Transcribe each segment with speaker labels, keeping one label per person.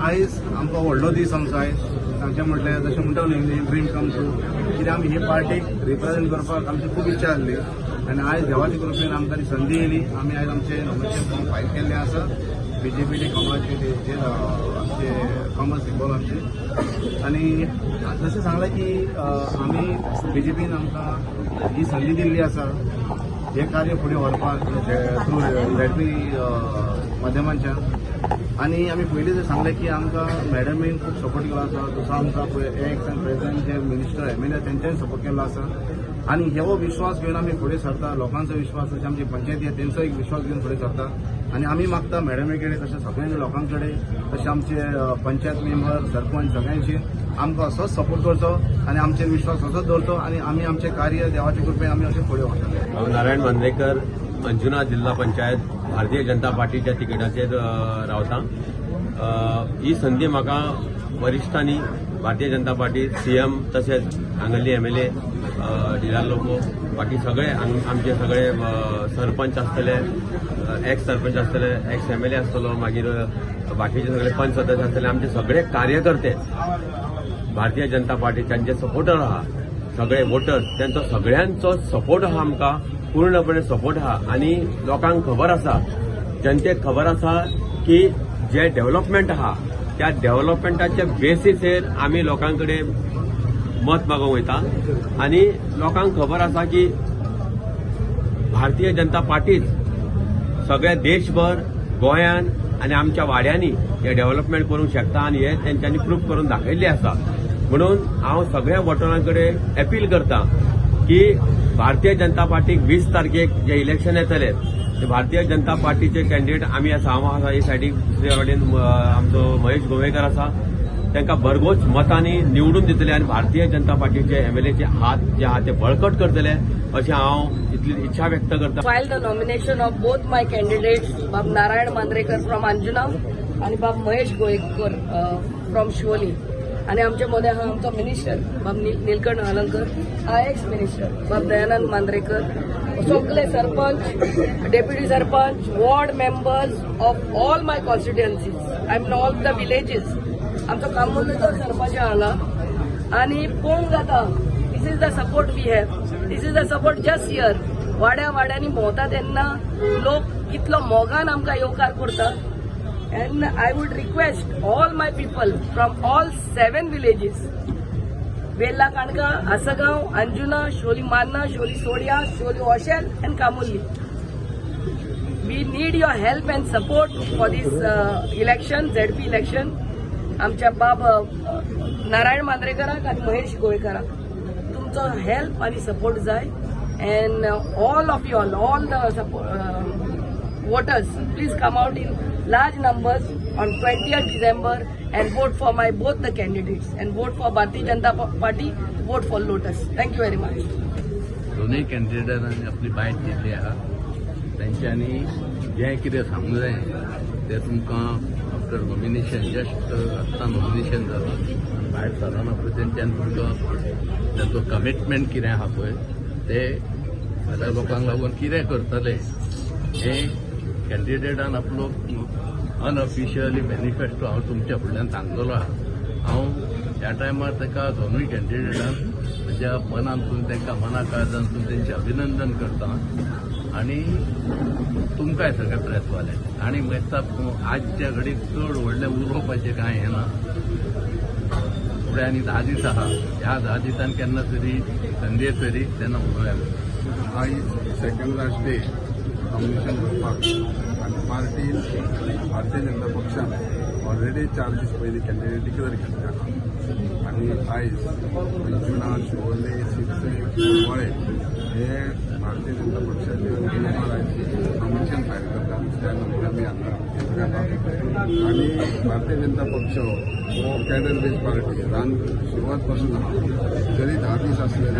Speaker 1: आयज आमकां व्हडलो दीस आमचो आयज. सांगचें म्हटल्यार, जशें म्हणटा न्हू, ड्रीम कम ट्रू. कित्याक आमी हे पार्टीक रिप्रेझेंट करपाक आमची खूब इच्छा आसली आनी आयज देवाच्या कृपेन आमकां ती संदी येयली. आमी आयज आमचे नॉमिनेशन फॉर्म फायल केल्ले आसा बीजेपीचे कमळाचे हेजेर, आमचे कमळ सिंबल आमचे. आनी जशें सांगलें की आमी बीजेपीन आमकां ही संदी दिल्ली आसा हें कार्य फुडें व्हरपाक थ्रू झेडपी माध्यमांच्यान. आनी आमी पयलींच सांगलें की आमकां मॅडमीन खूब सपोर्ट केलो आसा, जसो आमकां पळय एक्स आनी प्रेझेंट जे मिनिस्टर, एमएलए, तेंच्यांनी सपोर्ट केल्लो आसा. आनी हो विश्वास घेवन आमी फुडें सरता. लोकांचो विश्वास, जशें आमची पंचायती आसा, तेंचो एक विश्वास घेवन फुडें सरता. आनी आमी मागता मॅडमी कडेन, तशें सगळ्या लोकां कडेन, तशें आमचे पंचायत मेंबर, सरपंच, सगळ्यांची आमकां असोच सपोर्ट करचो आनी आमचेर विश्वास असोच दवरचो आनी आमी आमचें कार्य देवाचे कृपेन आमी अशें फुडें व्हरतले.
Speaker 2: हांव नारायण मांद्रेकर, अंजुना जिल्हा पंचायत भारतीय जनता पार्टीच्या तिकेटाचेर रावता. ही संदी म्हाका वरिश्ठांनी, भारतीय जनता पार्टी सीएम, तशेंच हांगल्ली एमएलए डिलाल लोबो, बाकी सगळे आमचे सगळे सरपंच आसतले, एक्स सरपंच आसतले, एक्स एमएलए आसतलो, मागीर बाकीचे सगळे पंच सदस्य आसतले, आमचे सगळे कार्यकर्ते, भारतीय जनता पार्टीचे जे सपोर्टर आहा, सगळे वोटर्स, तेंचो सगळ्यांचो सपोर्ट आहा. आमकां पूर्णपणे सपोर्ट आहा आनी लोकांक खबर आसा, जनतेक खबर आसा की जे डेव्हलपमेंट आहा त्या डेव्हलपमेंटाच्या बेसीसेर आमी लोकां कडेन मत मागोवंक वयता. आनी लोकांक खबर आसा की भारतीय जनता पार्टीच सगळ्या देशभर, गोंयान आनी आमच्या वाड्यांनी हे डेव्हलपमेंट करूंक शकता आनी हे तेंच्यांनी प्रूफ करून दाखयल्लें आसा. म्हणून हांव सगळ्या वोटरां कडेन अपील करता की भारतीय जनता पार्टीक 20 तारखेक जे इलेक्शन येतले ते भारतीय जनता पार्टीचे कॅन्डिडेट आमी आसा. हांव आसा हे सायडीक, दुसरे वटेन आमचो महेश गोवेकर आसा. तांकां भरघोस मतांनी निवडून दितले आनी भारतीय जनता पार्टीचे एमएलएचे हात जे आहा ते बळकट करतले अशें हांव इतली इच्छा व्यक्त करता.
Speaker 3: File the nomination of both my candidates, Bab Narayan Mandrekar from Anjuna आणि बाब महेश गोयकर फ्रॉम शिवोली. आणि आमच्या मध्ये हा आमचो मिनिस्टर बाब निलकंठ हलंकर, हा एक्स मिनिस्टर बाब दयानंद मांद्रेकर, सगळे sarpanch, deputy sarpanch, ward members of all my constituencies, I mean all the villages. आमचो कामुर्लेचो सरपंच हांगा. आणि पळोवंक जाता, this is the support we have, this is the support just here. वाड्या वाड्यांनी भोंवता तेन्ना लोक कितलो मोगान आमकां येवकार करता. And I would request all my people from all seven villages, Verla Canacona, Assagao, Anjuna, Siolim Manna, Siolim Sodia, Siolim Oshel and Camurlim, we need your help and support for this election, ZP election. आमच्या बाब नारायण मांद्रेकराक आणि महेश गोवेकराक तुमचो help आणि support जाय. And all of you all the voters, please come out in large numbers on 20th December and vote for my both the candidates and vote for Bharatiya Janata Party, vote for Lotus. Thank you very much.
Speaker 4: दोनूय कॅन्डिडेटांनी आपली बायट दिल्ली आहा. तेंच्यांनी जें कितें सांगलें तें तुमकां after nomination, just आत्तां नॉमिनेशन जालां, भायर सरना पळय, तेंच्यांनी तुमकां तेंचो कमिटमेंट कितें आहा पळय, ते फाल्यां लोकांक लागून कितें करतले हें कॅन्डिडेटान आपलो अनऑफिशियली मॅनिफेस्टो हांव तुमच्या फुडल्यान सांगतलो आहा. हांव ह्या टायमार ताका, दोनूय कॅन्डिडेटान, म्हज्या मनांतून तांकां मना काळजांतून तेंचें अभिनंदन करता आनी तुमकांय सगळे प्रेसवाले. आनी म्हाका दिसता आजच्या घडीक चड व्हडलें उलोवपाचें कांय हें ना. फुडें आनी 10 दीस आहा. ह्या 10 दिसान केन्ना तरी संदी तरी तेन्ना उलोवया.
Speaker 5: आयज सेकंड लास्ट डे नॉमिनेशन भरपाक आनी पार्टीन, भारतीय जनता पक्षान ऑलरेडी 4 दीस पयलीं कॅन्डिडेट डिक्लेअर केल्ले आहा आनी आयज अंजुणा, शिवोले, सिरसे, कुंकळे हे भारतीय जनता पक्षाचे उमेदवार आयज नॉमिनेशन फायल करतात. त्या नंतर आमी हांगा घेतल्या. आनी भारतीय जनता पक्ष हो कॅडर बेज पार्टी ल्हान सुरवात पासून आहा. जरी 10 दीस आसले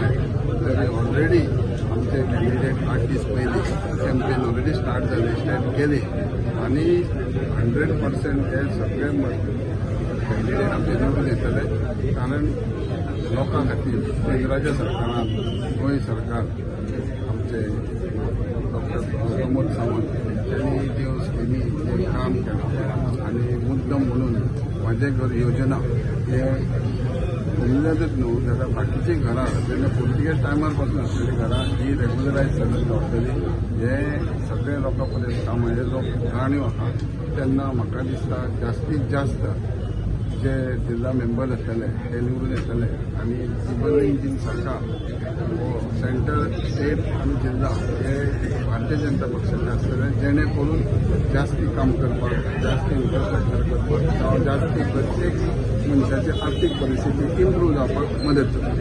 Speaker 5: तरी ऑलरेडी आमचे कॅन्डिडेट 8 दीस पयलीं कॅम्पेन ऑलरेडी स्टार्ट जाले, स्टार्ट केली आनी 100% हे सगळे कॅन्डिडेट आमचे निवडून येतले, कारण लोकां खातीर केंद्राच्या सरकारान, गोंय सरकार, आमचे डॉक्टर प्रमोद सावंत हेंच्यांनी ज्यो स्किमी, जें काम केलां आनी मुद्दम म्हणून म्हाजें घर योजना हे कोमुनिदादच न्हू जाल्यार बाकीचीं घरां जेन्ना पुर्तुगेज टायमार पासून आसलेलीं घरां ही रेगुलरायज जातली गावतली हें सगळे लोकां पर्यंत काम हे जो जाणीव आहा तेन्ना म्हाका दिसता जास्तीत जास्त जे जिल्हा मेंबर आसतले ते निवडून येतले आनी डबल इंजीन सरकार हो सेंटर स्टेट आनी जिल्हा हे भारतीय जनता पक्षाचे आसतले जेणे करून जास्ती काम करपाक जास्ती इन्फ्रास्ट्रक्चर करपाक जावं जास्ती प्रत्येक मनशाची आर्थीक परिस्थिती इम्प्रूव जावपाक मदत जातली.